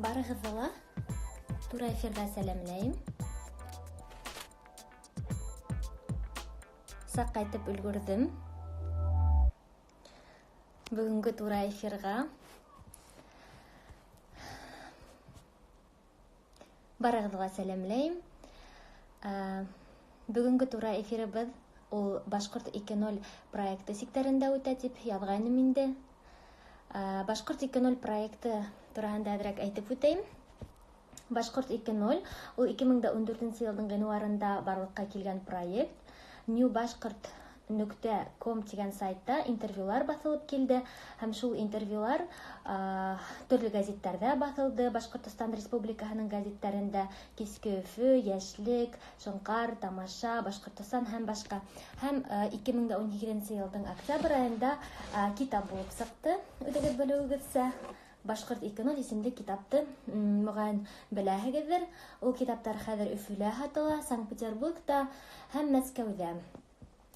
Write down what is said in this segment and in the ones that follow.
Барығыҙҙы ла тура эфирҙа сәләмләйем. Саҡ ҡайтып өлгөрҙөм. Бөгөнгө тура эфирға. Барығыҙҙы ла сәләмләйем. Бөгөнгө тура эфирыбыҙ ул Башҡорт 2.0 проекты сиктәрендә үтә тип яҙғайным инде. Башҡорт 2.0 проекты тураһында әҙерәк әйтеп үтәйем. Башҡорт 2.0 ул 2014 йылдың ғинуарында барлыҡҡа килгән проект. New Bashkort нөктә ком тигән сайтта интервьюлар баҫылып килде, һәм шул интервьюлар төрлө гәзиттәрҙә баҫылды, Башҡортостан Республикаһының гәзиттәрендә Киске Өфө, Йәшлек, Шоңҡар, Тамаша, Башҡортостан һәм башҡа. Һәм 2018 йылдың октябрь айында китап булып сыҡты, үҙегеҙ белеүегеҙсә. Башҡорт 2.0 исемле китапты моғайын беләһегеҙҙер. Ул китаптар хәҙер Өфөлә һатыла, Санкт-Петербургта һәм Мәскәүҙә.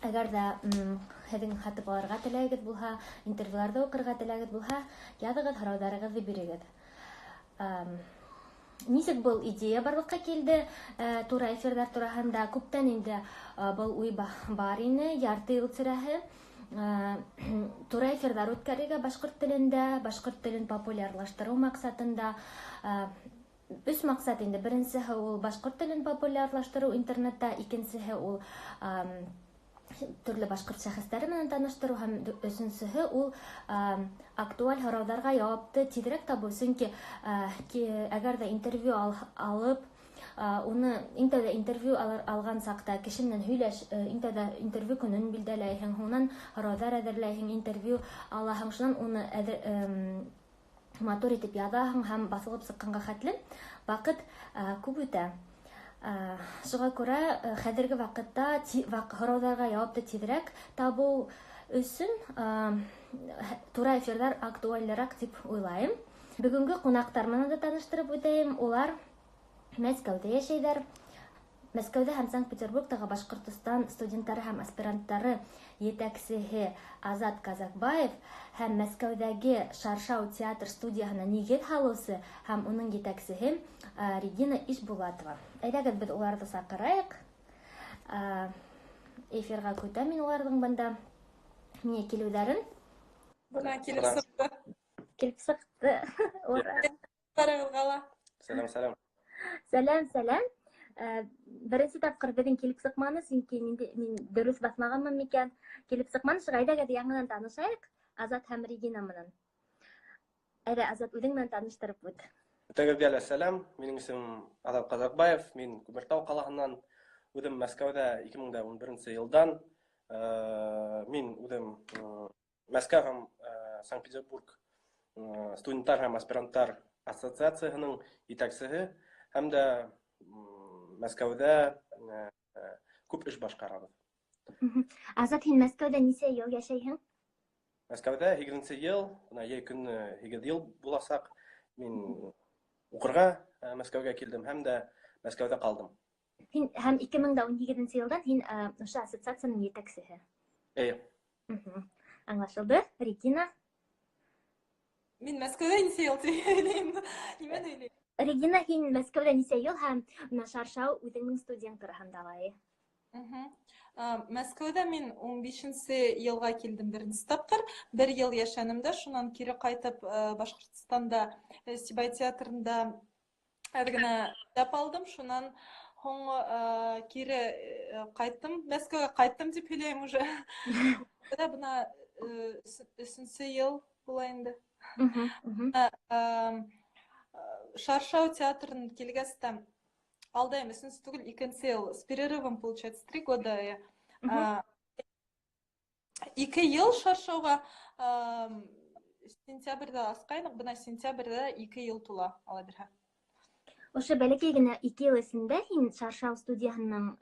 Әгәр ҙә һеҙҙең һатып алырға теләгегеҙ булһа, интервьюларҙы уҡырға теләгегеҙ булһа, яҙығыҙ, һорауҙарығыҙҙы бирегеҙ. Нисек был идея барлыҡҡа килде? Тура эфирҙар тураһында күптән инде был уй бар ине, ярты йыл тирәһе. Тура эфирҙар үткәрергә башҡорт телендә, башҡорт телен популярлаштырыу маҡсатында. Өс маҡсат инде. Беренсеһе ул башҡорт телен популярлаштырыу интернетта, икенсеһе ул төрлө башҡорт шәхестәре менән таныштырыу, һәм өсөнсөһө ул актуаль һорауҙарға яуапты тиҙерәк табыу, сөнки әгәр ҙә интервью алып, уны иң тәүҙә интервью алған саҡта кеше менән һөйләш, иң тәүҙә интервью көнөн билдәләйһең, һуңынан һорауҙар әҙерләйһең, интервью алаһың, шунан уны матур итеп яҙаһың һәм баҫылып сыҡҡанға хәтлем ваҡыт күп үтә. Шуға күрә хәҙерге ваҡытта һорауҙарға яуапты тиҙерәк табыу өсөн тура эфирҙар актуалыраҡ тип уйлайым. Бөгөнгө ҡунаҡтар менән дә таныштырып үтәйем. Улар Мәскәүҙә йәшәйҙәр. Мәскәүҙә һәм Санкт-Петербургтағы Башҡортостан студенттары һәм аспиранттары етәксеһе Азат Казакбаев һәм Мәскәүҙәге Шаршау театр студияһына нигеҙ һалыусы һәм уның етәксеһе Регина Ишбулатова. Әйҙәгеҙ, беҙ уларҙы саҡырайыҡ. Эфирға көтәм мин уларҙың бында миңә килеүҙәрен. Бына килеп сыҡты. Килеп сыҡты. Ура. Барығыҙға ла. Сәләм, сәләм. Сәләм, сәләм. Беренсе тапҡыр беҙҙең килеп сыҡманы, сөнки мин дөрөҫ баҫмағанмын микән. Килеп сыҡманы, шуға әйҙәгеҙ яңынан танышайыҡ Азат һәм Регина менән. Әйҙә, Азат, үҙең менән таныштырып үт. Бөтәгеҙгә лә сәләм. Минең исемем Азат Ҡаҙаҡбаев. Мин Күмертау ҡалаһынан. Үҙем Мәскәүҙә 2011 йылдан. Мин үҙем Мәскәү һәм Санкт-Петербург студенттар һәм аспиранттар ассоциацияһының етәксеһе һәм дә Мәскәүҙә күп эш башҡарабыҙ. Азат, һин Мәскәүҙә нисә йыл йәшәйһең? Мәскәүҙә һигеҙенсе йыл, бына йәй көнө 8 йыл буласаҡ. Мин уҡырға Мәскәүгә килдем һәм дә Мәскәүҙә ҡалдым. Һин һәм 2018 йылдан һин ошо ассоциацияның етәксеһе. Эйе. Аңлашылды. Регина? Мин Мәскәүҙә нисә йыл тип уйлайым. Нимәне уйлайым? Регина, һин Мәскәүҙә нисә йыл һәм бына Шаршау үҙеңдең студияң тураһында лай? Мәскәүҙә мин 15 йылға килдем беренсе тапҡыр. Бер йыл йәшәнем дә, шунан кире ҡайтып, Башҡортостанда, Сибай театрында әҙ генә эшләп алдым. Шунан һуң, кире, ҡайттым, Мәскәүгә ҡайттым тип һөйләйем уже. Бына бына, өсөнсө йыл була инде. Шаршау театрын килгәс тә алдайым, өсөнсө түгел, икенсе йыл. С перерывом, получается, 3 года я. 2 йыл Шаршауға, сентябрҙә асҡайныҡ, бына сентябрҙә 2 йыл тула, ала бирһә. Ошо бәләкәй генә 2 йыл эсендә һин Шаршау студияһының,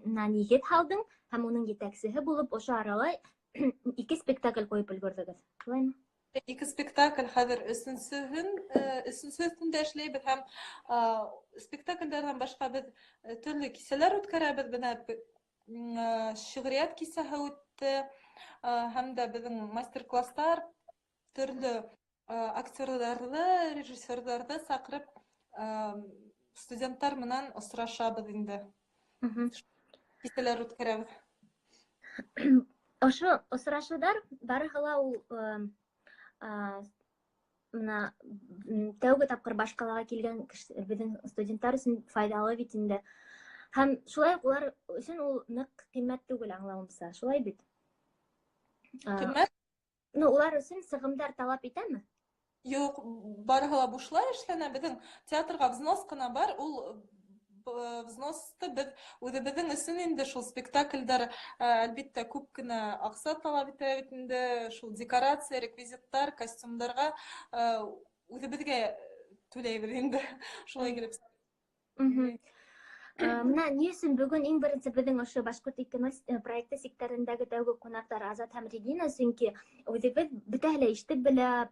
на нигеҙ һалдың һәм уның етәксеһе булып ошо арала 2 спектакль ҡуйып өлгөрҙөгөҙ. Шулаймы? 2 спектакль хәҙер өсөнсө өҫтөндә эшләйбеҙ һәм, спектаклдәрҙән башҡа беҙ, төрлө кисәләр үткәрәбеҙ. Бына шиғриәт кисәһе үтте, һәм дә беҙҙең мастер-класстар төрлө Актерҙарҙы, режиссерҙарҙы саҡырып, студенттар менән осрашабыҙ инде. Кисәләр үткәрәбеҙ. Ошо осрашыуҙар барыһы ла ул бына тәүге тапҡыр баш ҡалаға килгән беҙҙең студенттар өсөн файҙалы бит инде. Һәм шулай уҡ улар өсөн ул ныҡ ҡиммәт түгел, аңлауымса. Шулай бит? Ҡиммәт? Ну, улар өсөн сығымдар талап итәме? Юҡ, барыһы ла бушлай эшләнә. Беҙҙең театрға взнос ҡына бар. Ул взносты беҙ үҙебеҙҙең өсөн инде шул спектаклдәр, әлбиттә, күп кенә аҡса талап итә бит инде, шул декорация, реквизиттар, костюмдарға үҙебеҙгә түләйбеҙ инде. Шулай килеп. Бына ни өсөн бөгөн иң беренсе беҙҙең ошо Башҡорт 2.0 проекты сиктәрендәге тәүге ҡунаҡтар Азат һәм Регина, сөнки үҙебеҙ бөтәһе лә ишетеп белә,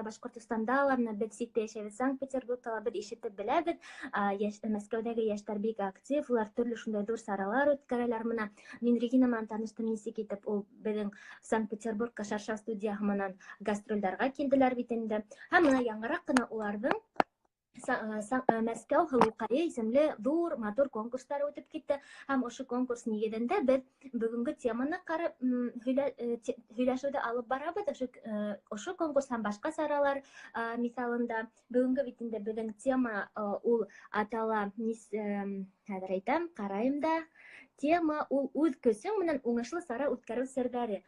Башҡортостанда ла, бына беҙ ситтә йәшәйбеҙ, Санкт-Петербургта ла беҙ ишетеп беләбеҙ, Мәскәүҙәге йәштәр бик актив, улар төрлө шундай ҙур саралар үткәрәләр. Бына мин Регина менән таныштым нисек итеп, ул беҙҙең Санкт-Петербургка Шаршау студияһы менән гастролдәргә килделәр бит инде. Һәм бына яңыраҡ ҡына уларҙың Мәскәү һылыуҡайы исемле ҙур матур конкурстар үтеп китте. Һәм ошо конкурс нигеҙендә беҙ бөгөнгө теманы ҡарап, һөйләшеүҙе алып барабыҙ. Ошо конкурс һәм башҡа саралар миҫалында бөгөнгө бит инде беҙҙең тема, ул атала, хәҙер әйтәм, ҡарайым да. Тема ул үҙ көсөң менән уңышлы сара үткәреү серҙәре.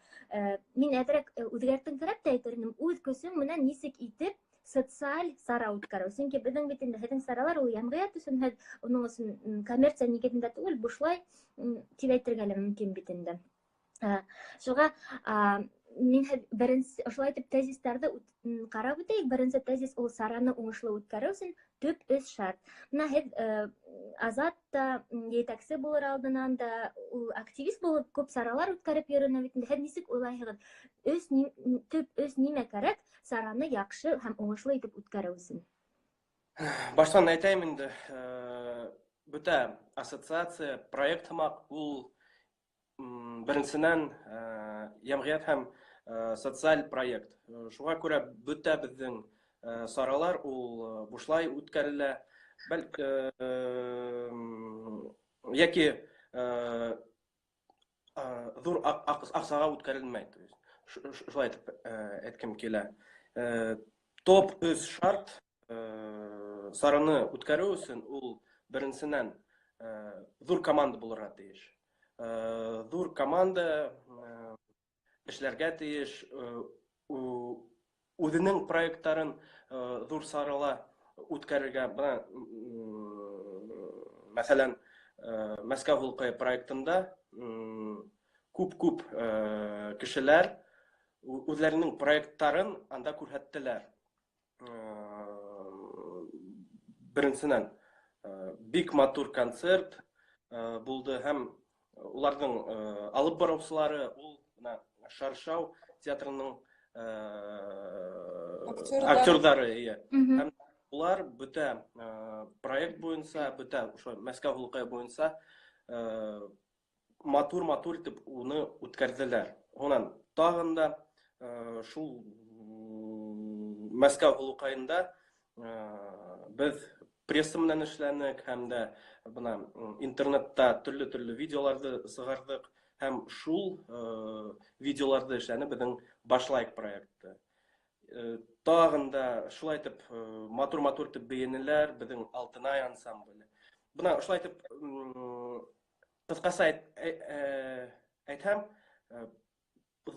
Мин әҙерәк үҙгәртеңкерәп тә әйтер инем, үҙ көсөң менән нисек итеп социаль сара үткәреү. Сөнки беҙҙең бит инде һеҙҙең саралар ул йәмғиәт өсөн, һеҙ уның өсөн, коммерция нигеҙендә түгел, бушлай, тип әйтергә лә мөмкин бит инде. Шуға, мин һеҙ беренсе ошолай итеп тезистарҙы ҡарап үтәйек. Беренсе тезис ул сараны уңышлы үткәреү өсөн төп өс шарт. Бына һеҙ, Азат та, етәксе булыр алдынан да ул активист булып күп саралар үткәреп йөрөнө бит инде. Һеҙ нисек уйлайһығыҙ? Төп өс нимә кәрәк сараны яҡшы һәм уңышлы итеп үткәреү өсөн? Баштан әйтәйем инде, бөтә ассоциация, проект һымаҡ ул, беренсенән, йәмғиәт һәм, социаль проект. Шуға күрә бөтә беҙҙең, саралар ул, бушлай үткәрелә. Бәлки, йәки, ҙур аҡсаға үткәрелмәй. То есть, шулай итеп, әйткем килә. Топ өс шарт, сараны үткәреү өсөн ул беренсенән, ҙур команда булырға тейеш. Ҙур команда, эшләргә тейеш, үҙенең проекттарын, ҙур сарала үткәрергә. Бына, мәҫәлән, Мәскәү һулҡайы проектында, күп-күп, кешеләр үҙләренең проекттарын анда күрһәттеләр. Беренсенән, бик матур концерт, булды һәм уларҙың, алып барыусылары ул бына Шаршау театрының, Актерҙары. актерҙары, эйе. Һәм улар бөтә, проект буйынса, бөтә ошо Мәскәү һулҡайы буйынса, матур-матур итеп уны үткәрҙеләр. Унан тағын да, шул Мәскәү һулҡайында, беҙ пресса менән эшләнек һәм дә бына, интернетта төрлө-төрлө видеоларҙы сығарҙыҡ һәм шул, видеоларҙы эшләне беҙҙең Башлайк проекты. Тағын да шулай итеп, матур-матур итеп бейенеләр беҙҙең Алтынай ансамбле. Бына шулай итеп, ҡыҫҡаса әйтһәм,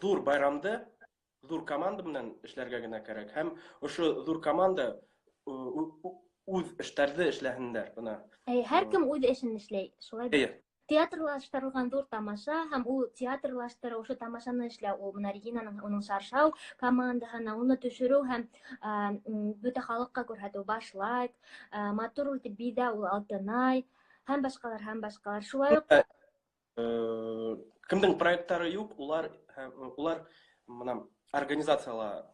ҙур байрамды ҙур команда менән эшләргә генә кәрәк. Һәм ошо ҙур команда, үҙ эштәрҙе эшләһендәр. Бына. Әй, һәр кем үҙ эшен эшләй, шулай бит? Эйе. Театрлаштырылған ҙур тамаша һәм ул театрлаштырыу, ошо тамашаны эшләү, ул бына Регинаның, уның Шаршау командаһына уны төшөрөү һәм, бөтә халыҡҡа күрһәтеү, башлайк, матур итеп биҙәү, ул Алтынай һәм башҡалар, һәм башҡалар. Шулай уҡ Кемдең проекттары юҡ, улар бына организацияла,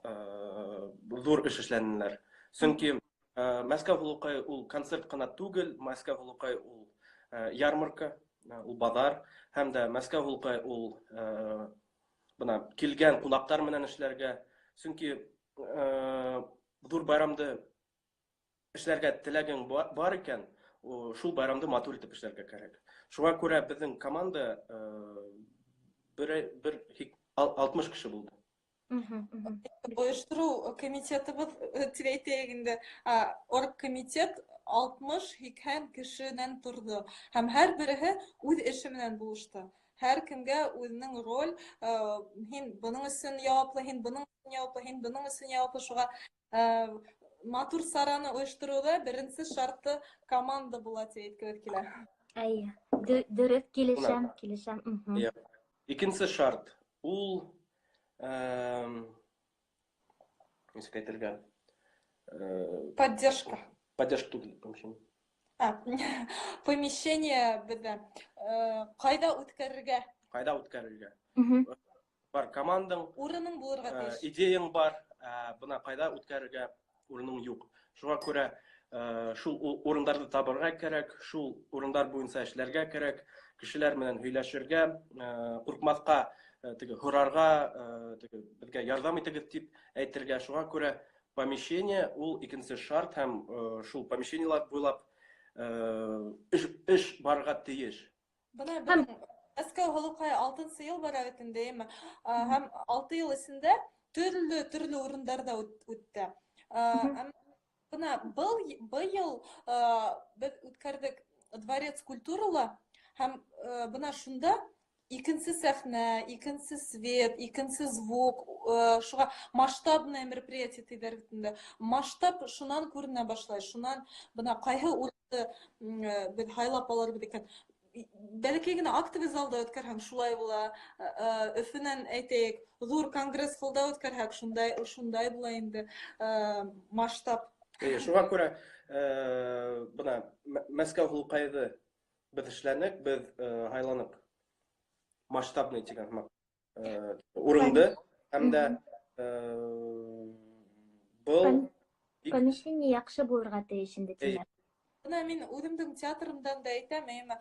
ҙур эш эшләнеләр. Сөнки, Мәскәү һулыҡайы ул концерт ҡына түгел, Мәскәү һулыҡайы ул, ярмарка, ул баҙар, һәм дә Мәскәү һулыҡайы ул, бына килгән ҡунаҡтар менән эшләргә. Сөнки Ҙур байрамды эшләргә теләгең бар икән, шул байрамды матур итеп эшләргә кәрәк. Шуңа күрә беҙҙең команда бер 60 кеше булды. Ойоштороу комитетыбыҙ тип әйтәйек инде, оргкомитет 60-80 кешенән торҙо һәм һәр береһе үҙ эше менән булышты. Һәр кемгә үҙенең роль, һин бының өсөн яуаплы, һин бының өсөн яуаплы, һин бының өсөн яуаплы. Шуға матур сараны ойоштороуҙа беренсе шарты команда була тип әйткебеҙ килә. Эйе, дөрөҫ, килешәм, килешәм. Икенсе шарт ул, нисек әйтергә? Поддержка. Поддержка түгел, помещение. Помещение беҙҙә. Ҡайҙа үткәрергә? Ҡайҙа үткәрергә? Бар командаң, урының булырға тейеш. Идеяң бар, бына ҡайҙа үткәрергә урының юҡ. Шуға күрә шул урындарҙы табырға кәрәк, шул урындар буйынса эшләргә кәрәк, кешеләр менән һөйләшергә, ҡурҡмаҫҡа, теге һорарға, теге беҙгә ярҙам итегеҙ тип әйтергә. Шуға күрә помещение ул икенсе шарт һәм шул помещениелар буйлап эш барырға тейеш. Бына беҙҙең Мәскәү һылыуҡайы 6-нсы йыл бара бит инде, әйме? Һәм 6 йыл эсендә төрлө-төрлө урындарҙа үтте. Бына быйыл беҙ үткәрҙек Дворец культурала һәм бына шунда икенсе сәхнә, икенсе свет, икенсе звук, шуға масштабное мероприятие тиҙәр бит инде. Масштаб шунан күренә башлай, шунан бына ҡайһы урынды беҙ һайлап алырбыҙ икән. Бәләкәй генә актовый залда үткәрһәң шулай була, Өфөнән әйтәйек, ҙур конгресс холда үткәрһәк шундай була инде, масштаб. Шуға күрә, бына Мәскәү һылыуҡайҙы беҙ эшләнек, беҙ һайланыҡ масштабный тигән һымаҡ, урынды һәм дә, был бик Помещение яҡшы булырға тейеш инде, тимәк. Бына мин үҙемдең театрымдан да әйтәм, әйме,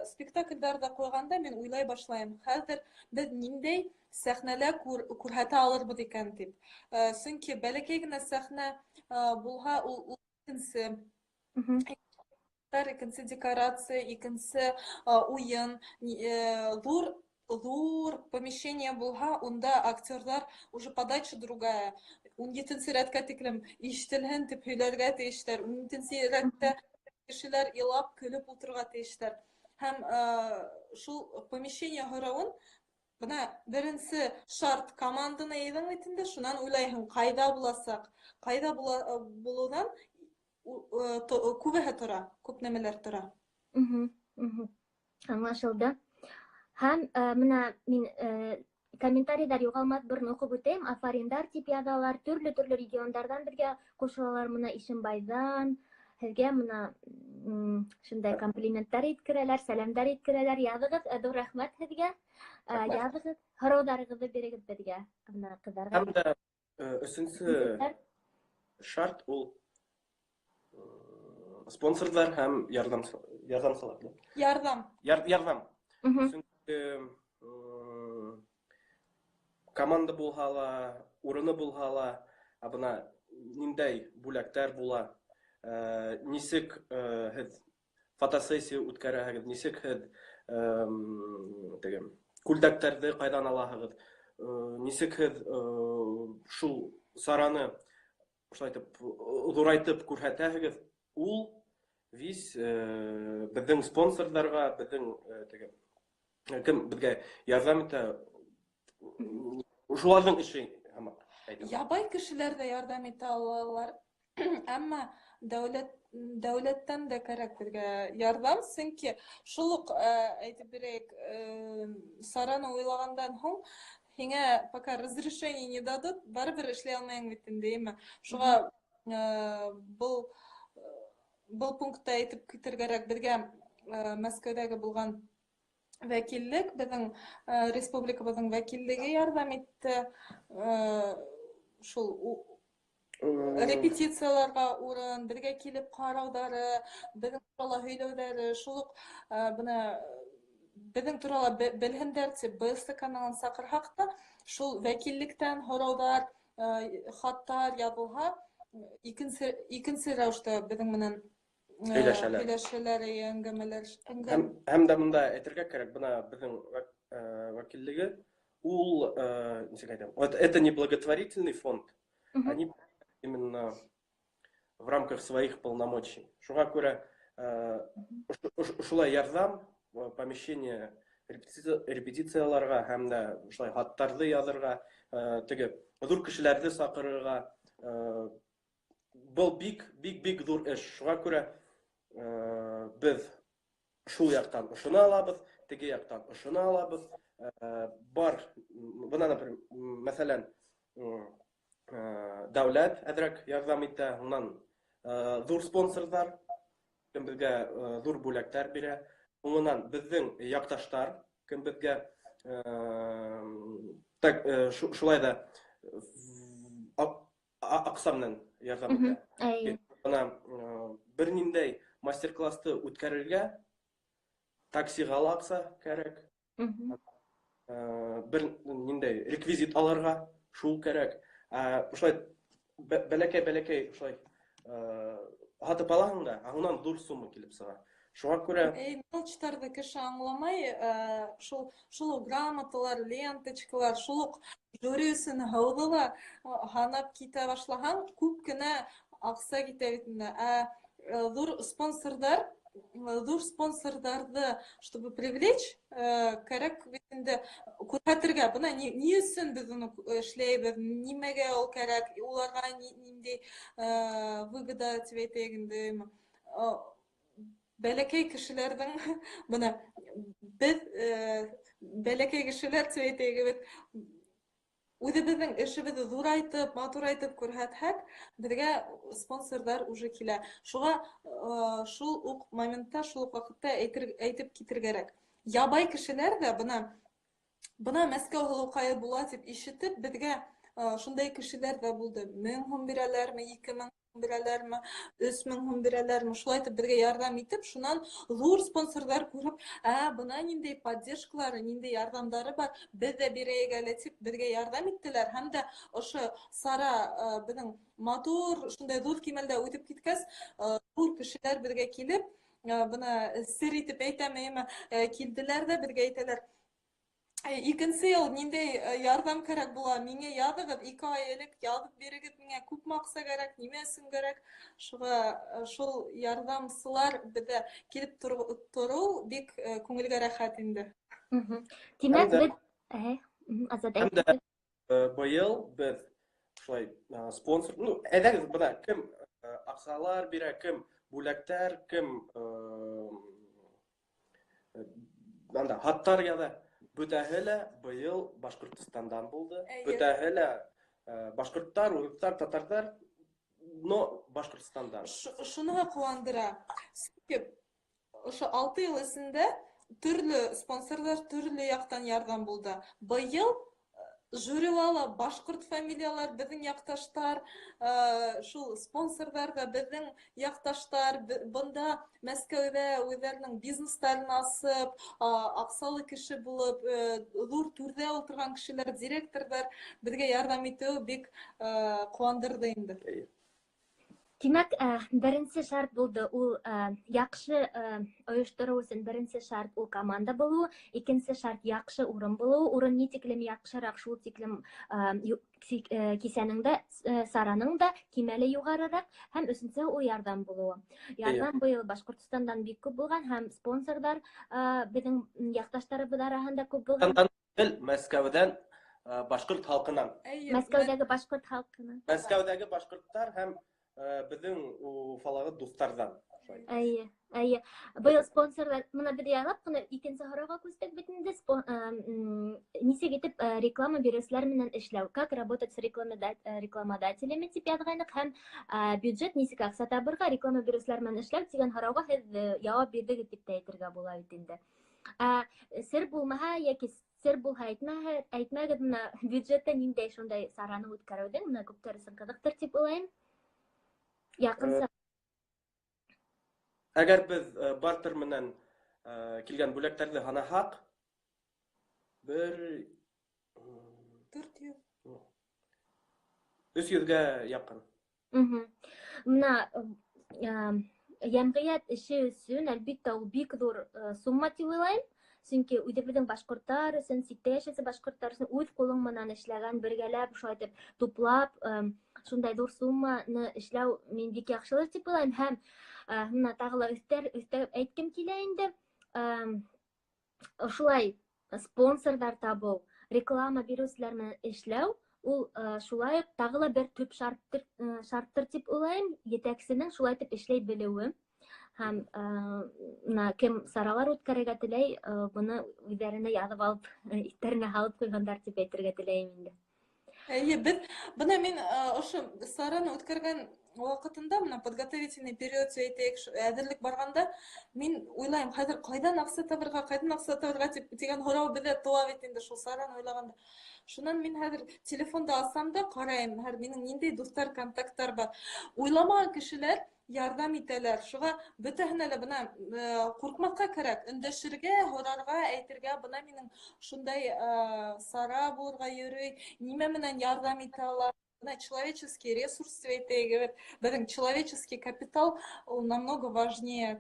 спектаклдәрҙе ҡуйғанда мин уйлай башлайым, хәҙер беҙ ниндәй сәхнәлә күрһәтә алырбыҙ икән тип. Сөнки бәләкәй генә сәхнә булһа, ул икенсе икенсе декорация, икенсе уйын, ҙур помещение булһа, унда актерҙар уже подача другая. Ун етенсе рәткә тиклем ишетелһен тип һөйләргә тейештәр. Ун етенсе рәттә кешеләр илап, көлөп ултырырға тейештәр. Һәм шул помещение һорауын бына беренсе шарт команданы йыйҙың бит инде, шунан уйлайһың, ҡайҙа буласаҡ, ҡайҙа булыуҙан күбеһе тора, күп нәмәләр тора. Аңлашылды. Һәм бына мин комментарийҙар юғалмаҫ борон уҡып үтәйем. Афариндар тип яҙалар, төрлө-төрлө региондарҙан беҙгә ҡушылалар. Бына Ишембайҙан һеҙгә бына шундай комплименттар еткерәләр, сәләмдәр еткерәләр. Яҙығыҙ, ҙур рәхмәт һеҙгә. Рәхмәт. Яҙығыҙ, һорауҙарығыҙҙы бирегеҙ беҙгә, бына ҡыҙҙарға. Һәм дә өсөнсө Концерттар. шарт ул спонсорҙар һәм ярҙамсылар. Ярҙам. Ярҙам. Сөнки команда булһа ла, урыны булһа ла, ә бына ниндәй бүләктәр була, нисек һеҙ фотосессия үткәрәһегеҙ, нисек һеҙ теге күлдәктәрҙе ҡайҙан алаһығыҙ, нисек һеҙ шул сараны шулай итеп ҙурайтып күрһәтәһегеҙ, ул вис беҙҙең спонсорҙарға, беҙҙең теге кем беҙгә ярҙам итә, шуларҙың эше һымаҡ әйтәм. Ябай кешеләр ҙә ярҙам итә алалар, әммә дәүләттән дә кәрәк беҙгә ярҙам, сөнки шул уҡ әйтеп бирәйек, сараны уйлағандан һуң һиңә пока разрешение не дадут, барыбер эшләй алмайың бит инде, әйме? Шуға был пунктта әйтеп китергә кәрәк, беҙгә Мәскәүҙәге булған вәкиллек, беҙҙең республикабыҙҙың вәкиллеге ярҙам итте шул репетицияларға урын, беҙгә килеп ҡарауҙары, беҙҙең турала һөйләүҙәре, шул уҡ бына беҙҙең турала белһендәр тип БСТ каналын саҡырһаҡ та, шул вәкиллектән һорауҙар, Хаттар яҙылһа, икенсе рәүештә беҙҙең менән һөйләшәләр. Һөйләшәләр, әңгәмәләр. Һәм дә бында әйтергә кәрәк, бына беҙҙең вәкиллеге ул, нисек әйтәм, это не благотворительный фонд, они именно в рамках своих полномочий. Шуға күрә шулай ярҙам, помещение репетицияларға һәм дә шулай хаттарҙы яҙырға, теге ҙур кешеләрҙе саҡырырға, был бик, бик, бик ҙур эш. Шуға күрә беҙ шул яҡтан ошоно алабыҙ, теге яҡтан ошоно алабыҙ. Бар, бына, например, мәҫәлән, дәүләт әҙерәк ярҙам итә, унан ҙур спонсорҙар, кем беҙгә ҙур бүләктәр бирә. Һуңынан беҙҙең яҡташтар, кем беҙгә так, шулай ҙа аҡса менән ярҙам итә. Бына бер ниндәй мастер-классты үткәрергә таксиға ла аҡса кәрәк. Бер ниндәй реквизит алырға шул кәрәк. Ошолай бәләкәй-бәләкәй ошолай һатып алаһың да, ә унан ҙур сумма килеп сыға. Шуға күрә Мелочтарҙы кеше аңламай, шул уҡ грамоталар, ленточкалар, шул уҡ жюри өсөн һыуҙы ла һанап китә башлаһаң, күп кенә аҡса китә бит инде. Ә ҙур спонсорҙарҙы, чтобы привлечь, кәрәк бит инде күрһәтергә. Бына ни өсөн беҙ уны эшләйбеҙ, нимәгә ул кәрәк, уларға ниндәй выгода тип әйтәйек инде. Бәләкәй кешеләрҙең, бына беҙ, бәләкәй кешеләр тип әйтәйек бит, үҙебеҙҙең эшебеҙҙе ҙурайтып, матурайтып күрһәтһәк, беҙгә спонсорҙар уже килә. Шуға шул уҡ моментта, шул уҡ ваҡытта әйтеп китергә кәрәк. Ябай кешеләр ҙә бына Мәскәү һылыуҡайы була тип ишетеп, беҙгә шундай кешеләр ҙә булды. 1000 һум бирәләрме, 2000 һум бирәләрме, 3000 һум бирәләрме, шулай итеп беҙгә ярҙам итеп, шунан ҙур спонсорҙар күреп, бына ниндәй поддержкалары, ниндәй ярҙамдары бар, беҙ ҙә бирәйек әле тип беҙгә ярҙам иттеләр. Һәм дә ошо сара беҙҙең матур, шундай ҙур кимәлдә үтеп киткәс, ҙур кешеләр беҙгә килеп, бына сер итеп әйтәм, әйме, килделәр ҙә беҙгә әйтәләр: Икенсе йыл ниндәй ярҙам кәрәк була, миңә яҙығыҙ, 2 ай элек яҙып бирегеҙ миңә, күпме аҡса кәрәк, нимә өсөн кәрәк. Шуға шул ярҙамсылар беҙҙә килеп тороу бик күңелгә рәхәт инде. Тимәк, Һәм дә беҙ, Азат, Һәм дә, әйтегеҙ. Быйыл беҙ шулай, спонсор, ну, әйҙәгеҙ, бына кем, аҡсалар бирә, кем бүләктәр, кем, анда хаттар яҙа. Бөтәһе лә быйыл Башҡортостандан булды. Бөтәһе лә, башҡорттар, урыҫтар, татарҙар, но Башҡортостандан. Шуныһы ҡыуандыра. Сөнки ошо 6 йыл эсендә төрлө спонсорҙар төрлө яҡтан ярҙам булды. Быйыл жюрила ла башҡорт фамилиялар, беҙҙең яҡташтар, шул спонсорҙар ҙа беҙҙең яҡташтар, бында Мәскәүҙә үҙҙәренең бизнестарын асып, аҡсалы кеше булып, ҙур түрҙә ултырған кешеләр, директорҙар беҙгә ярҙам итеүе бик ҡыуандырҙы инде. Тимәк, беренсе шарт булды ул, яҡшы, ойоштороу өсөн беренсе шарт ул команда булыуы, икенсе шарт яҡшы урын булыуы. Урын ни тиклем яҡшыраҡ, шул тиклем, кисәнең дә, сараның да кимәле юғарыраҡ, һәм өсөнсө ул ярҙам булыуы. Ярҙам быйыл Башҡортостандан бик күп булған һәм спонсорҙар, беҙҙең яҡташтарыбыҙ араһында күп булған. Башҡортостандан, Мәскәүҙән, башҡорт халҡынан. Мәскәүҙәге башҡорт халҡынан. Мәскәүҙәге башҡорттар һәм беҙҙең Уфалағы дуҫтарҙан. Эйе, эйе. Быйыл спонсорҙар, бына беҙ яйлап ҡына икенсе һорауға күстек бит инде. Нисек итеп, реклама биреүселәр менән эшләү? Как работать с рекламодателями тип яҙғайныҡ һәм, бюджет нисек аҡса табырға, реклама биреүселәр менән эшләү тигән һорауға һеҙ, яуап бирҙегеҙ тип тә әйтергә була бит инде. Сер булмаһа йәки сер булһа әйтмәгеҙ, бына бюджетта ниндәй шундай сараны үткәреүҙең, бына күптәр өсөн ҡыҙыҡтыр тип уйлайым. Яҡынса. Әгәр беҙ, бартер менән, килгән бүләктәрҙе һанаһаҡ, бер, 400. 300-гә яҡын. Бына йәмғиәт эше өсөн, әлбиттә, ул бик ҙур сумма тип уйлайым. Сөнки үҙебеҙҙең башҡорттар өсөн, ситтә йәшәүсе башҡорттар өсөн үҙ ҡулың менән эшләгән, бергәләп шулай итеп туплап, шундай ҙур сумманы эшләү мин бик яҡшылыр тип уйлайым. Һәм бына тағы ла өҫтәп әйткем килә инде. Ошолай спонсорҙар табыу, реклама биреүселәр менән эшләү ул шулай уҡ тағы ла бер төп шарттыр тип уйлайым. Етәксенең шулай итеп эшләй белеүе. Һәм бына кем саралар үткәрергә теләй, быны үҙҙәренә яҙып алып, иҫтәренә һалып ҡуйғандар тип әйтергә теләйем инде. Эйе, беҙ бына мин ошо сараны үткәргән ваҡытында, бына подготовительный период тип әйтәйек, әҙерлек барғанда, мин уйлайым, хәҙер ҡайҙан аҡса табырға, ҡайҙан аҡса табырға тип тигән һорау беҙҙә тыуа бит инде шул сараны уйлағанда. Шунан мин хәҙер телефонды асам да ҡарайым, хәҙер минең ниндәй дуҫтар, контакттар бар. Уйламаған кешеләр ярҙам итәләр. Шуға бөтәһенә лә бына ҡурҡмаҫҡа кәрәк, өндәшергә, һорарға, әйтергә, бына минең шундай сара булырға йөрөй, нимә менән ярҙам итә ала. Бына человеческий ресурс тип әйтәйек, беҙҙең человеческий капитал ул намного важнее.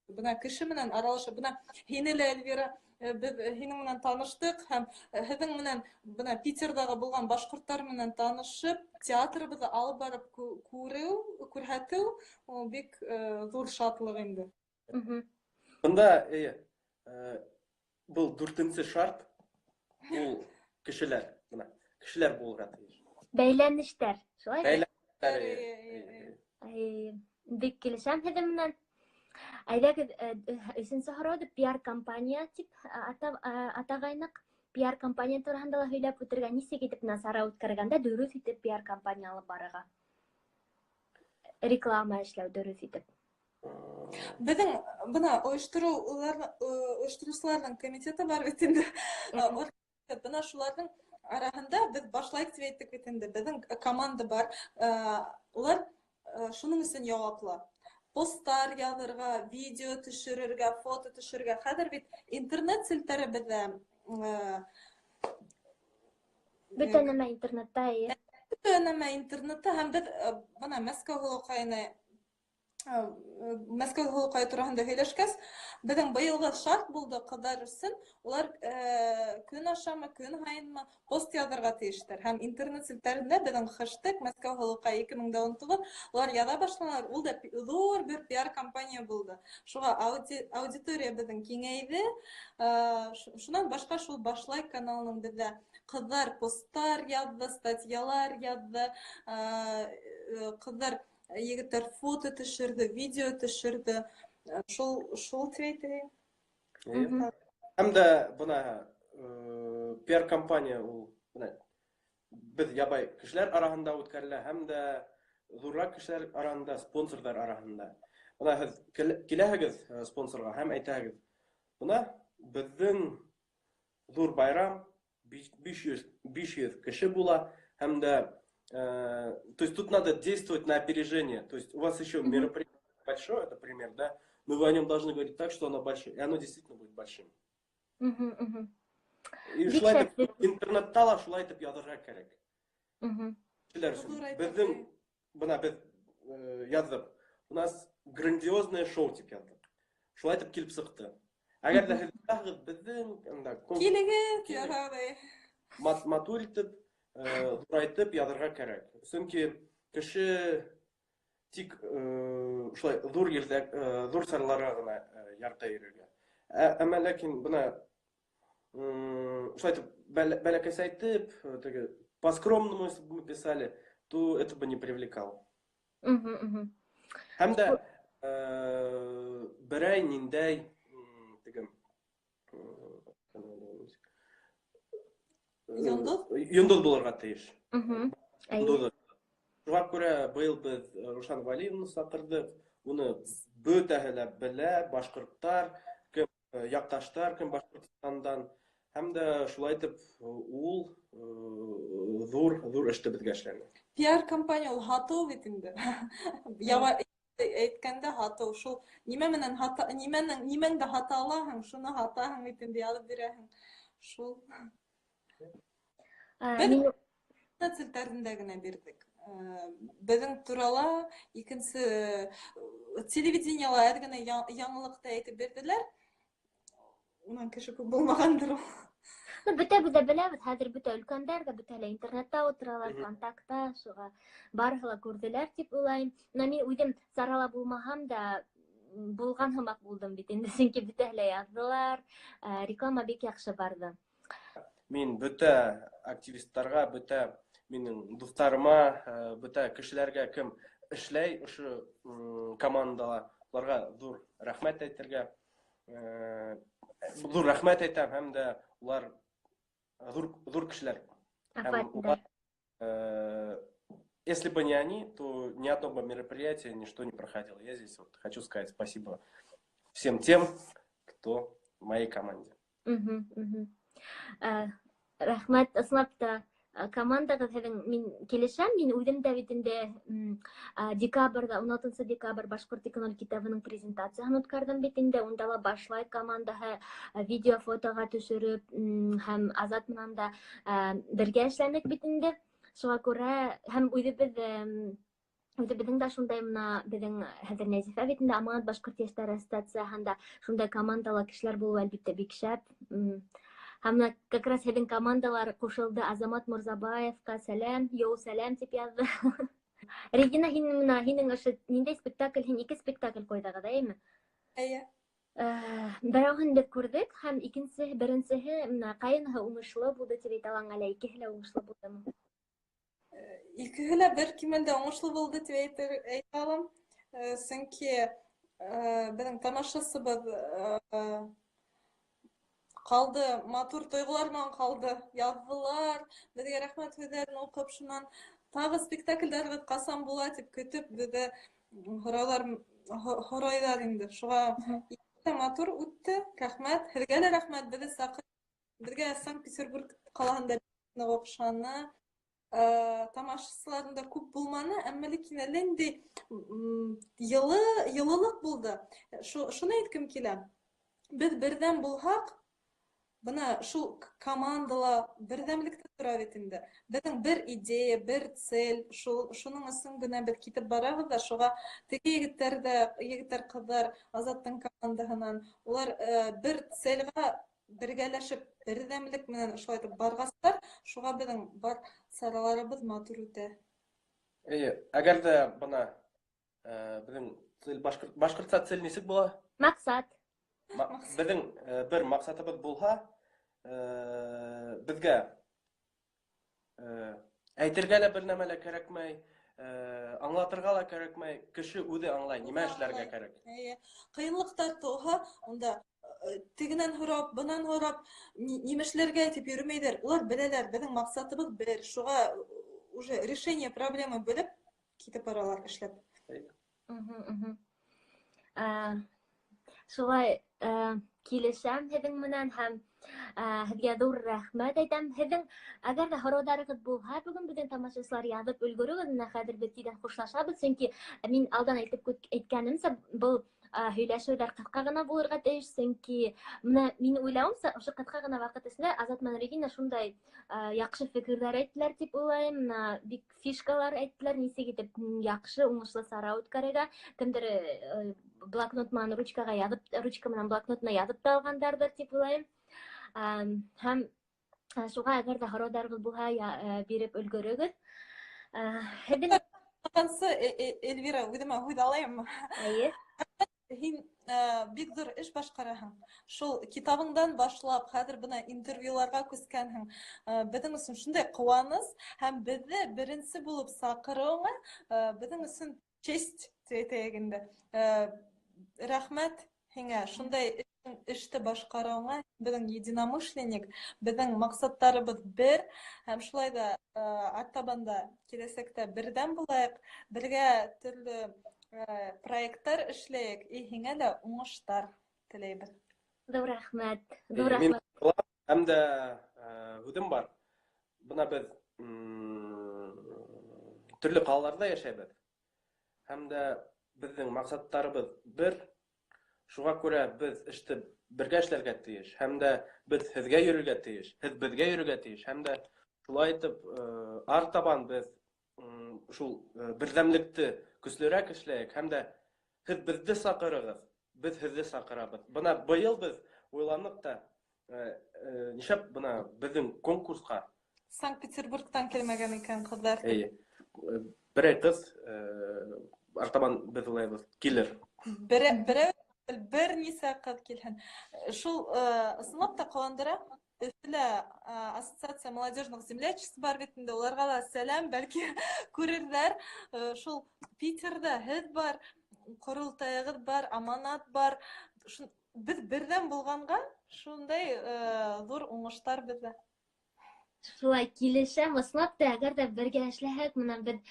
Бына кеше менән аралаша, бына һине лә, Эльвира, беҙ һинең менән таныштыҡ һәм һеҙҙең менән бына Питерҙағы булған башҡорттар менән танышып, театрыбыҙҙы алып барып күреү, күрһәтеү ул бик ҙур шатлыҡ инде. Бында, эйе, был дүртенсе шарт, ул кешеләр, бына кешеләр булырға тейеш. Бәйләнештәр, шулай? Бәйләнештәр, эйе. Эйе, бик килешәм һеҙҙең менән. Әйҙәгеҙ, өсөнсө һорауҙы пиар-компания тип атағайныҡ. Пиар-компания тураһында ла һөйләп үтергә, нисек итеп бына сара үткәргәндә дөрөҫ итеп пиар-компания алып барырға? Реклама эшләү дөрөҫ итеп. Беҙҙең бына ойоштороусыларҙың комитеты бар бит инде. Бына шуларҙың араһында беҙ башлайыҡ тип әйттек бит инде. Беҙҙең команда бар. Улар шуның өсөн яуаплы. Посттар яҙырға, видео төшөрөргә, фото төшөрөргә. Хәҙер бит интернет селтәре беҙҙә, Бөтә нәмә интернетта, эйе. Бөтә нәмә интернетта һәм беҙ бына Мәскәү Мәскәү һылыуҡайы тураһында һөйләшкәс, беҙҙең быйылғы шарт булды ҡыҙҙар өсөн, улар көн ашамы, көн һайынмы пост яҙырға тейештәр. Һәм интернет селтәрендә беҙҙең хэштег Мәскәү һылыуҡайы 2019 улар яҙа башланылар. Ул да ҙур бер пиар компания булды. Шуға аудитория беҙҙең киңәйҙе. Шунан башҡа шул Башлай каналының беҙҙә ҡыҙҙар посттар яҙҙы, статьялар яҙҙы, ҡыҙҙар егеттәр фото төшөрҙө, видео төшөрҙө. Шул тип әйтәйем. Һәм дә бына пиар компания ул бына беҙ ябай кешеләр араһында үткәрелә, һәм дә ҙурыраҡ кешеләр араһында, спонсорҙар араһында. Бына һеҙ киләһегеҙ спонсорға һәм әйтәһегеҙ, бына беҙҙең ҙур байрам, 500 кеше була, һәм дә то есть тут надо действовать на опережение. То есть у вас еще мероприятие большое, например, да, но вы о нем должны говорить так, что оно большое, и оно действительно будет большим. И Бик шулай итеп, шәп. интернетта ла шулай итеп яҙырға кәрәк. Кешеләр өсөн. Ҙур әйтеп Беҙҙең, әй. бына беҙ яҙҙыҡ. У нас грандиозное шоу тип яҙҙыҡ. Шулай итеп килеп сыҡты. Әгәр ҙә һеҙ яҙһағыҙ, беҙҙең, анда, Килегеҙ, килегеҙ. ярай. Матур итеп, ҙурайтып яҙырға кәрәк. Сөнки кеше тик шулай ҙур ерҙә ҙур сараларға ғына ярата йөрөргә. Әммә ләкин бына шулай итеп бәләкәсәйтеп, теге, по-скромному, если бы мы писали, то это бы не привлекало. Һәм дә берәй ниндәй теге Йондоҙ? Йондоҙ булырға тейеш. Әйе. Йондоҙ. Шуға күрә быйыл беҙ Рушан Валиевны саҡырҙыҡ. Уны бөтәһе лә белә, башҡорттар, кем яҡташтар, кем Башҡортостандан. Һәм дә шулай итеп ул ҙур эште беҙгә эшләне. Пиар компания ул һатыу бит инде. Ява әйткәндә һатыу шул нимә менән һата, нимәнең, нимәңде һата алаһың, шуны һатаһың бит инде, яҙып бирәһең. Шул. Беҙ интернет селтәрендә генә бирҙек. Беҙҙең турала икенсе телевидениела әҙ генә яңылыҡты әйтеп бирҙеләр. Унан кеше күп булмағандыр ул. Ну, бөтәбеҙ ҙә беләбеҙ, хәҙер бөтә өлкәндәр ҙә бөтәһе лә интернетта ултыралар, ВКонтакта, шуға барыһы ла күрҙеләр тип уйлайым. Бына мин үҙем сарала булмаһам да, булған һымаҡ булдым бит инде, сөнки бөтәһе лә яҙҙылар, реклама бик яҡшы барҙы. Мин бөтә активисттарға, бөтә минең дуҫтарыма, бөтә кешеләргә, кем эшләй ошо командала, уларға ҙур рәхмәт әйтергә, ҙур рәхмәт әйтәм, һәм дә улар ҙур кешеләр. Һәм улар, если бы не они, то ни одно бы мероприятие, ничто не проходило. Я здесь вот хочу сказать спасибо всем тем, кто в моей команде. Рәхмәт, ысынлап та, командағыҙ һеҙҙең, мин килешәм, мин үҙем дә бит инде, декабрҙә, 16 декабрь Башҡорт 2.0 китабының презентацияһын үткәрҙем бит инде, унда ла Башлай командаһы, видео фотоға төшөрөп, һәм Азат менән дә, бергә эшләнек бит инде. Шуға күрә һәм үҙебеҙҙең дә шундай мына беҙҙең хәҙер Нәзифә бит инде Аманат башҡорт йәштәре ассоциацияһында шундай командала кешеләр булыуы әлбиттә бик шәп. Һәм бына как раз һеҙҙең командалар ҡушылды. Азамат Мурзабаевҡа сәләм, йоу сәләм тип яҙҙы. Регина, һин бына һинең ошо ниндәй спектакль, һин 2 спектакль ҡуйҙығыҙ, әйеме? Эйе. Берәүһен беҙ күрҙек һәм беренсеһе бына ҡайныһы уңышлы булды тип әйтә алаң, әллә икеһе лә уңышлы булдымы? Икеһе лә бер кимәлдә уңышлы булды тип әйтә алам. Сөнки беҙҙең тамашасыбыҙ ҡалды, матур тойғолар менән ҡалды. Яҙҙылар, беҙгә рәхмәт һүҙҙәрен уҡып, шунан тағы спектаклдәребеҙ ҡасан була тип көтөп, беҙҙе һорайҙар инде. Шуға икеһе лә матур үтте. Рәхмәт, һеҙгә лә рәхмәт, беҙҙе саҡыр. Беҙгә Санкт-Петербург ҡалаһында ныҡ оҡшаны. Тамашасыларым да күп булманы, әммә ләкин әллә ниндәй йылылыҡ булды. Шуны әйткем килә. Беҙ берҙәм булһаҡ, бына шул командала берҙәмлектә тора бит инде. Беҙҙең бер идея, бер цель, шуның өсөн генә беҙ китеп барабыҙ ҙа, шуға теге егеттәр ҙә, егеттәр, ҡыҙҙар Азаттың командаһынан, улар бер цельға бергәләшеп, берҙәмлек менән шулай итеп барғастар, шуға беҙҙең бар сараларыбыҙ матур үтә. Эйе, әгәр ҙә бына беҙҙең цель, башҡортса цель нисек була? Маҡсат. Беҙҙең бер маҡсатыбыҙ булһа, беҙгә әйтергә лә бер нәмә лә кәрәкмәй, аңлатырға ла кәрәкмәй, кеше үҙе аңлай, нимә Үҙе эшләргә аңлай. кәрәк. Эйе. Ҡыйынлыҡтар тыуһа, унда тегенән һорап, бынан һорап, нимә эшләргә тип йөрөмәйҙәр. Улар беләләр, беҙҙең маҡсатыбыҙ бер. Шуға уже решение проблемы белеп китеп баралар эшләп. Шулай килешәм һеҙҙең менән һәм һеҙгә ҙур рәхмәт әйтәм. Һеҙҙең әгәр ҙә һорауҙарығыҙ булһа, бөгөн беҙҙең тамашасылар яҙып өлгөрөгөҙ. Менә хәҙер беҙ тиҙҙән хушлашабыҙ, сөнки мин алдан әйтеп әйткәнемсә, был һөйләшеүҙәр ҡыҫҡа ғына булырға тейеш, сөнки менә мин уйлауымса, ошо ҡыҫҡа ғына ваҡыт эсендә Азат менән Регина шундай яҡшы фекерҙәр әйттеләр тип уйлайым. Менә бик фишкалар әйттеләр, нисек итеп яҡшы, уңышлы сара үткәрергә. Кемдер блокнот менән ручкаға яҙып, ручка менән блокнотына яҙып та алғандарҙыр тип уйлайым. Һәм шуға әгәр ҙә һорауҙарығыҙ булһа, биреп өлгөрөгөҙ. Һеҙҙең Ҡансы Эльвира, үҙемә һүҙ алайыммы? Эйе. Һин бик ҙур эш башҡараһың. Шул китабыңдан башлап, хәҙер бына интервьюларға күскәнһең. Беҙҙең өсөн шундай ҡыуаныс һәм беҙҙе беренсе булып саҡырыуыңа беҙҙең өсөн честь тип әйтәйек инде. Рәхмәт һиңә, шундай эште башҡарыуыңа, беҙҙең единомышленник, беҙҙең маҡсаттарыбыҙ бер һәм шулай да артабан да киләсәктә берҙәм булайыҡ, бергә төрлө проекттар эшләйек, и һиңә лә уңыштар теләйбеҙ. Ҙур рәхмәт, ҙур Мин рәхмәт. һәм дә һүҙем бар. Бына беҙ төрлө ҡалаларҙа йәшәйбеҙ. Һәм дә беҙҙең маҡсаттарыбыҙ бер. Шуға күрә беҙ эште бергә эшләргә тейеш. Һәм дә беҙ һеҙгә йөрөргә тейеш, һеҙ беҙгә йөрөргә тейеш. Һәм дә шулай итеп артабан беҙ Шул берҙәмлекте көслөрәк эшләйек һәм дә һеҙ беҙҙе саҡырығыҙ, беҙ һеҙҙе саҡырабыҙ. Бына быйыл беҙ уйланыҡ та, нишләп бына беҙҙең конкурсҡа Санкт-Петербургтан килмәгән икән ҡыҙҙар. Эйе. Берәй ҡыҙ артабан беҙ уйлайбыҙ, килер. Берәү бер нисә ҡыҙ килһен. Шул ысынлап та ҡыуандыра. Өфөлә Ассоциация молодежных землячеств бар бит инде, уларға ла сәләм, бәлки күрерҙәр. Шул Питерҙа һеҙ бар, ҡоролтайығыҙ бар, Аманат бар. Беҙ берҙәм булғанға шундай ҙур уңыштар беҙҙә. Шулай килешәм, ысынлап та, әгәр ҙә бергә эшләһәк, бына беҙ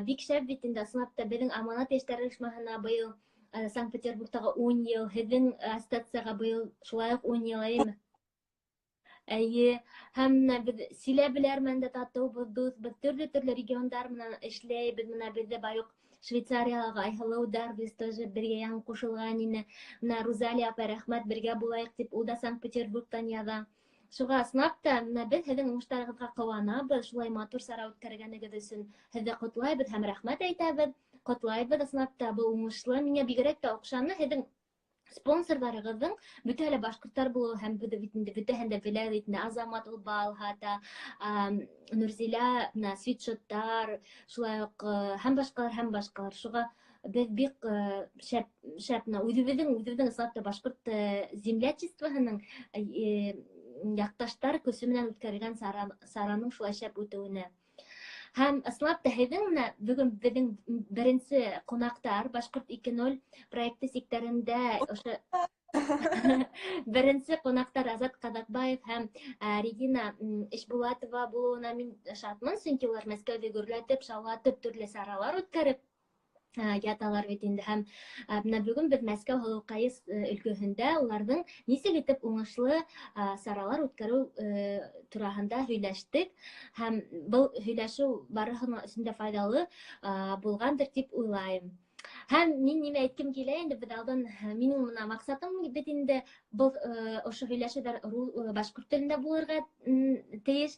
бик шәп бит инде, ысынлап та беҙҙең Аманат йәштәр ойошмаһына быйыл Санкт-Петербургтағы 10 йыл, һеҙҙең ассоциацияға быйыл шулай уҡ 10 йыл, әйеме? Эйе, һәм менә беҙ силәбеләр менән дә татыубыҙ, дуҫбыҙ, төрлө-төрлө региондар менән эшләйбеҙ. Менә беҙҙә бай уҡ Швейцариялағы Айһылыу Дарвис тоже беҙгә яңы ҡушылған ине. Менә Рузалия апай, рәхмәт, бергә булайыҡ тип, ул да Санкт-Петербургтан яҙа. Шуға ысынлап та, менә беҙ һеҙҙең уңыштарығыҙға ҡыуанабыҙ, шулай матур сара үткәргәнегеҙ өсөн һеҙҙе ҡотлайбыҙ һәм рәхмәт әйтәбеҙ. Ҡотлайбыҙ, ысынлап та был уңышлы. Миңә бигерәк тә оҡшаны һеҙҙең спонсорҙарығыҙҙың бөтәһе лә башҡорттар булыуы, һәм беҙ бит инде бөтәһен дә беләбеҙ бит инде, Азамат ул бал һата, Нурзилә бына свитшоттар, шулай уҡ һәм башҡалар, һәм башҡалар. Шуға беҙ бик шәп, шәп бына үҙебеҙҙең ысынлап та башҡорт землячествоһының яҡташтар көсө менән үткәрелгән сараның шулай шәп үтеүенә. Һәм ысынлап та һеҙҙең менә бөгөн беҙҙең беренсе ҡунаҡтар Башҡорт 2.0 проекты сиктәрендә ошо беренсе ҡунаҡтар Азат Ҡаҙаҡбаев һәм Регина Ишбулатова булыуына мин шатмын, сөнки улар Мәскәүҙе гөрләтеп, шаулатып төрлө саралар үткәреп яталар бит инде. Һәм бына бөгөн беҙ Мәскәү һылыуҡайы өлкәһендә уларҙың нисек итеп уңышлы саралар үткәреү тураһында һөйләштек. Һәм был һөйләшеү барыһының өсөн дә файҙалы булғандыр тип уйлайым. Һәм мин нимә әйткем килә инде, беҙ алдан, минең бына маҡсатым бит инде был ошо һөйләшеүҙәр башҡорт телендә булырға тейеш.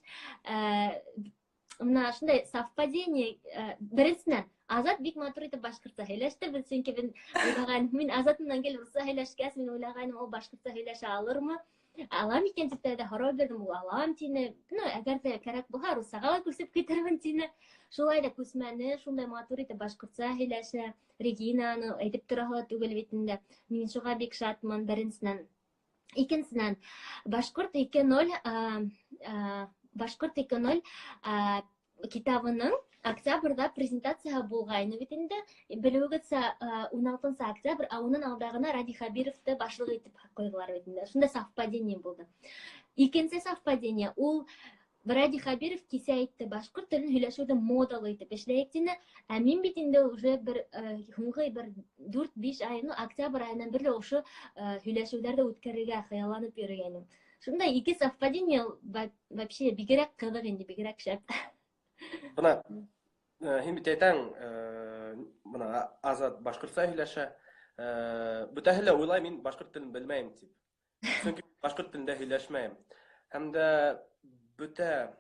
Бына шундай совпадение, беренсенән, Азат бик матур итеп башҡортса һөйләште, беҙ сөнки мин уйлаған, мин Азат менән гел русса һөйләшкәс, мин уйлағайным, ул башҡортса һөйләшә алырмы? Алам икән тип тә һорау бирҙем, ул алам тине. Ну, әгәр ҙә кәрәк булһа, руссаға ла күсеп китермен тине. Шулай ҙа күсмәне, шундай матур итеп башҡортса һөйләшә. Регинаны әйтеп тораһы ла түгел бит инде. Мин шуға бик шатмын, беренсенән. Икенсенән, Башҡорт 2.0, Башҡорт 2.0, китабының октябрҙа презентацияһы булғайны бит инде. Белеүегеҙсә, 16 октябрь, ә унан алда ғына Радий Хәбировты башлыҡ итеп ҡуйҙылар бит инде. Шундай совпадение булды. Икенсе совпадение, ул Радий Хәбиров кисә әйтте, башҡорт телен һөйләшеүҙе модалы итеп эшләйек тине. Ә мин бит инде уже бер, һуңғы бер дүрт-биш ай, ну, октябрь айынан бирле ошо һөйләшеүҙәрҙе үткәрергә хыялланып йөрөгәнем. Шундай ике совпадение вообще бигерәк ҡыҙыҡ инде, бигерәк шәп. Бына, һин бит әйтәң, бына Азат башҡортса һөйләшә. Бөтәһе лә уйлай, мин башҡорт телен белмәйем тип. Сөнки башҡорт телендә һөйләшмәйем. Һәм дә бөтә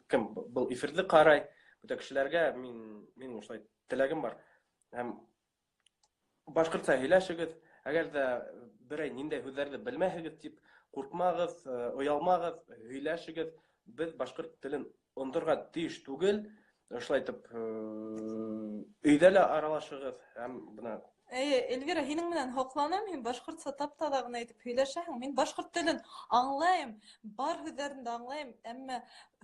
кем был эфирҙы ҡарай, бөтә кешеләргә мин ошолай теләгем бар. Һәм башҡортса һөйләшегеҙ, әгәр ҙә берәй ниндәй һүҙҙәрҙе белмәһегеҙ тип ҡурҡмағыҙ, оялмағыҙ, һөйләшегеҙ. Беҙ башҡорт телен оноторға тейеш түгел. Ошолай итеп, өйҙә лә аралашығыҙ һәм бына Эйе, Эльвира, һинең менән һоҡланам, һин башҡортса тап-таҙа ғына итеп һөйләшәһең. Мин башҡорт телен аңлайым, бар һүҙҙәрен дә аңлайым, әммә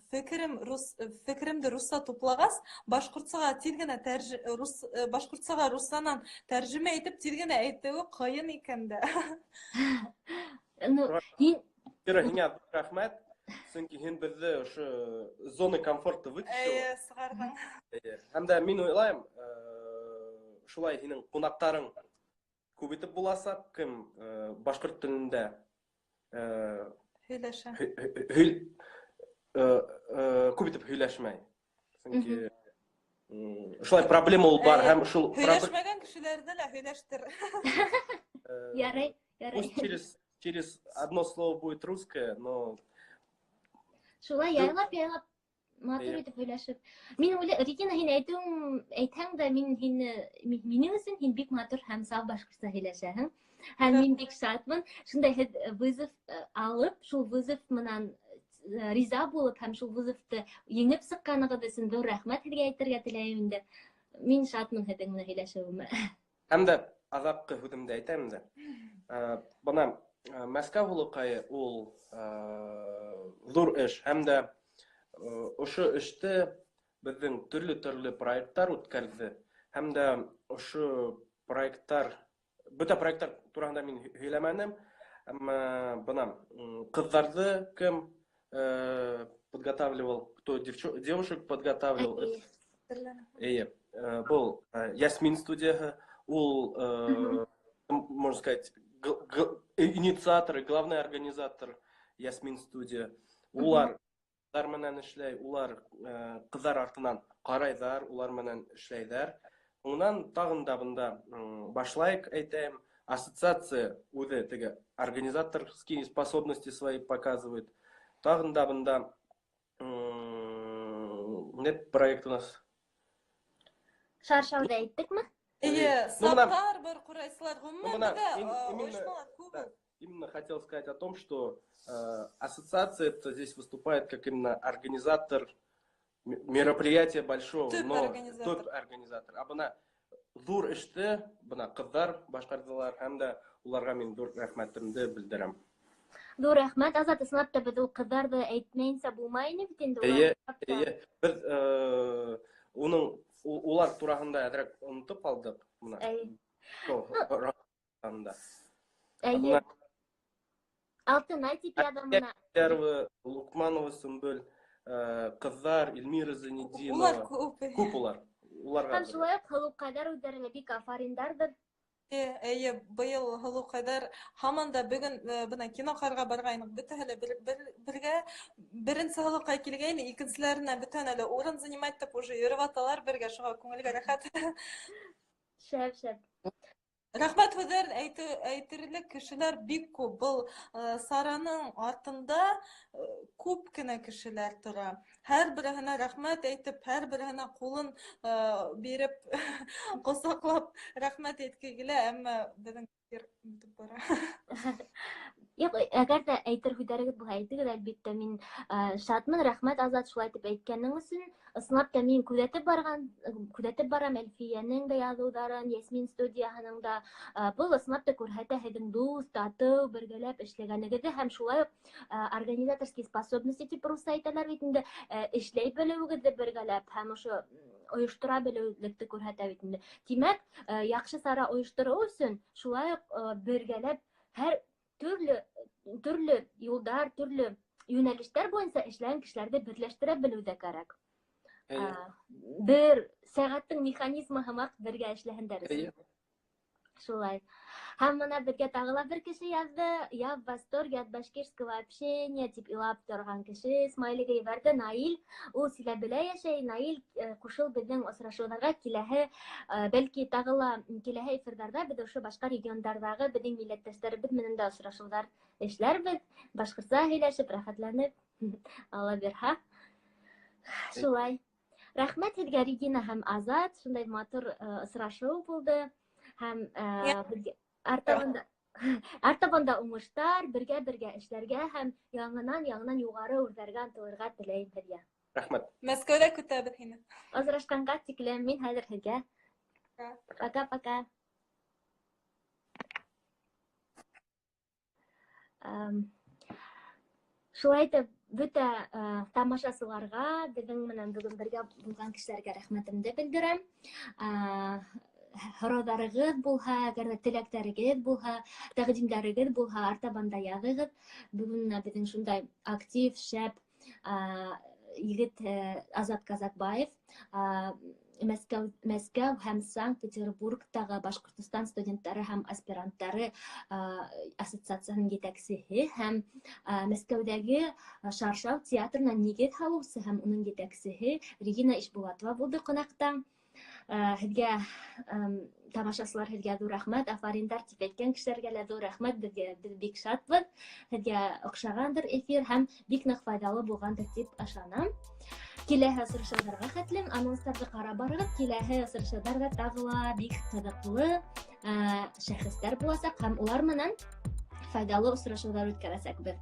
фекеремде русса туплағас, башҡортсаға тиҙ генә рус, башҡортсаға руссанан тәржемә итеп тиҙ генә әйтеүе ҡыйын икән дә. Ну, һин Эльвира, һиңә рәхмәт, сөнки һин беҙҙе ошо зона комфорта вытащила. Эйе, сығарҙың. Эйе. Һәм дә мин уйлайым, шулай һинең ҡунаҡтарың күп итеп буласаҡ, кем башҡорт телендә, Һөйләшә. күп итеп һөйләшмәй. Сөнки, шулай проблема ул бар, һәм шул Һөйләшмәгән кешеләрҙе лә һөйләштер. Ярай, ярай. Пусть через одно слово будет русское, но Шулай яйлап, яйлап Матур итеп һөйләшеп. Мин уйлай, Регина, һин әйтеүең, әйтһәң дә, мин һине, минең өсөн һин бик матур һәм саф башҡортса һөйләшәһең. Һәм мин бик шатмын. Шундай һеҙ вызов алып, шул вызов менән риза булып һәм шул вызовты еңеп сыҡҡанығыҙ өсөн ҙур рәхмәт һеҙгә әйтергә теләйем инде. Мин шатмын һеҙҙең менән һөйләшеүемә. Һәм дә аҙаҡҡы һүҙемде әйтәм дә. Бына Мәскәү һулыҡайы ул ҙур эш һәм дә ошо эште беҙҙең төрлө-төрлө проекттар үткәрҙе һәм дә ошо проекттар, бөтә проекттар тураһында мин һөйләмәнем, әммә бына ҡыҙҙарҙы кем подготавливал, кто девушек подготавливал. Эйе, был Ясмин студияһы, ул, можно сказать, инициатор и главный организатор Ясмин студия. Улар ҡыҙҙар менән эшләй, улар ҡыҙҙар артынан ҡарайҙар, улар менән эшләйҙәр. Унан тағын да бында башлайыҡ әйтәйем, ассоциация үҙе теге организаторские способности свои показывает. Тағын да бында нет проект у нас. Шаршауҙы әйттекме? Эйе, саптар бар, ҡурайсылар, ғөмүмән беҙҙә ойошмалар күп. Именно хотел сказать о том, что ассоциация это здесь выступает как именно организатор мероприятия большого, но топ организатор. А бына ҙур эште бына ҡыҙҙар башҡарҙылар һәм дә уларға мин ҙур рәхмәтемде белдерәм. Ҙур рәхмәт, Азат, ысынлап та беҙ ул ҡыҙҙарҙы әйтмәйенсә булмай ине бит инде. Эйе, эйе. Беҙ уның улар тураһында әҙерәк онотоп ҡалдыҡ бына. Эйе. Алтынай тип яҙам бына. Луҡманова Сөмбөл, ҡыҙҙар Эльмира Зайнетдинова. Улар күп. Күп улар. Уларға. Һәм шулай уҡ һылыуҡайҙар үҙҙәре лә бик афариндарҙыр. Эйе, быйыл һылыуҡайҙар һаман да бөгөн бына кино ҡарарға барғайныҡ, бөтәһе лә бергә беренсе һылыуҡай килгәйне, икенселәренә бөтәһенә лә урын занимать итеп уже йөрөп аталар бергә, шуға күңелгә рәхәт. Шәп, шәп. Рәхмәт һүҙҙәрен әйтерлек кешеләр бик күп. Был сараның артында күп кенә кешеләр тора. Һәр береһенә рәхмәт әйтеп, һәр береһенә ҡулын биреп, ҡосаҡлап рәхмәт әйтке килә, әммә беҙҙең бөтөп бара. Юҡ, әгәр ҙә әйтер һүҙҙәрегеҙ булһа, әйтегеҙ, әлбиттә. Мин шатмын, рәхмәт, Азат, шулай итеп әйткәнең өсөн. Ысынлап та мин күҙәтеп барам Әлфиәнең дә яҙыуҙарын, Ясмин студияһының да. Был ысынлап та күрһәтә һеҙҙең дуҫ, татыу, бергәләп эшләгәнегеҙҙе һәм шулай уҡ организаторские способности тип русса әйтәләр бит инде, эшләй белеүегеҙҙе бергәләп һәм ошо ойоштора белеүлекте күрһәтә бит инде. Тимәк, яҡшы сара ойоштороу өсөн шулай уҡ бергәләп һәр төрлө юлдар, төрлө йүнәлештәр буйынса эшләгән кешеләрҙе берләштерә белеү ҙә кәрәк. Бер сәғәттең механизмы һымаҡ бергә эшләһендәр өсөн. Шулай. Һәм бына беҙгә тағы ла бер кеше яҙҙы. Я в восторге от башкирского общения тип илап торған кеше смайлиге ебәрҙе. Наил, ул Силәбелә йәшәй. Наил, ҡушыл беҙҙең осрашыуҙарға киләһе, бәлки тағы ла киләһе эфирҙарҙа беҙ ошо башҡа региондарҙағы беҙҙең милләттәштәребеҙ менән дә осрашыуҙар эшләрбеҙ. Башҡортса һөйләшеп, рәхәтләнеп, Алла бирһә. Шулай. Рәхмәт һеҙгә, Регина һәм Азат. Шундай матур осрашыу булды. Һәм артабан да уңыштар, бергә-бергә эшләргә һәм яңынан-яңынан юғары үрҙәргә ынтылырға теләйем һеҙгә. Рәхмәт. Мәскәүҙә көтәбеҙ һине. Осрашҡанға тиклем мин хәҙер һеҙгә. Пока-пока. Шулай итеп, бөтә тамашасыларға, беҙҙең менән бөгөн бергә булған кешеләргә рәхмәтемде белдерәм. Һорауҙарығыҙ булһа, әгәр ҙә теләктәрегеҙ булһа, тәҡдимдәрегеҙ булһа, артабан да яҙығыҙ. Бөгөн менә беҙҙең шундай актив, шәп, егет Азат Казакбаев, Мәскәү һәм Санкт-Петербургтағы Башҡортостан студенттары һәм аспиранттары ассоциацияһының етәксеһе һәм Мәскәүҙәге Шаршау театрына нигеҙ һалыусы һәм уның етәксеһе Регина Ишбулатова булды ҡунаҡта. Һеҙгә, тамашасылар, һеҙгә ҙур рәхмәт, афариндар тип әйткән кешеләргә лә ҙур рәхмәт, беҙ бик шатбыҙ. Һеҙгә оҡшағандыр эфир һәм бик ныҡ файҙалы булғандыр тип ышанам. Киләһе осрашыуҙарға хәтлем анонстарҙы ҡарап барығыҙ. Киләһе осрашыуҙарҙа тағы ла бик ҡыҙыҡлы шәхестәр буласаҡ һәм улар менән файҙалы осрашыуҙар үткәрәсәкбеҙ.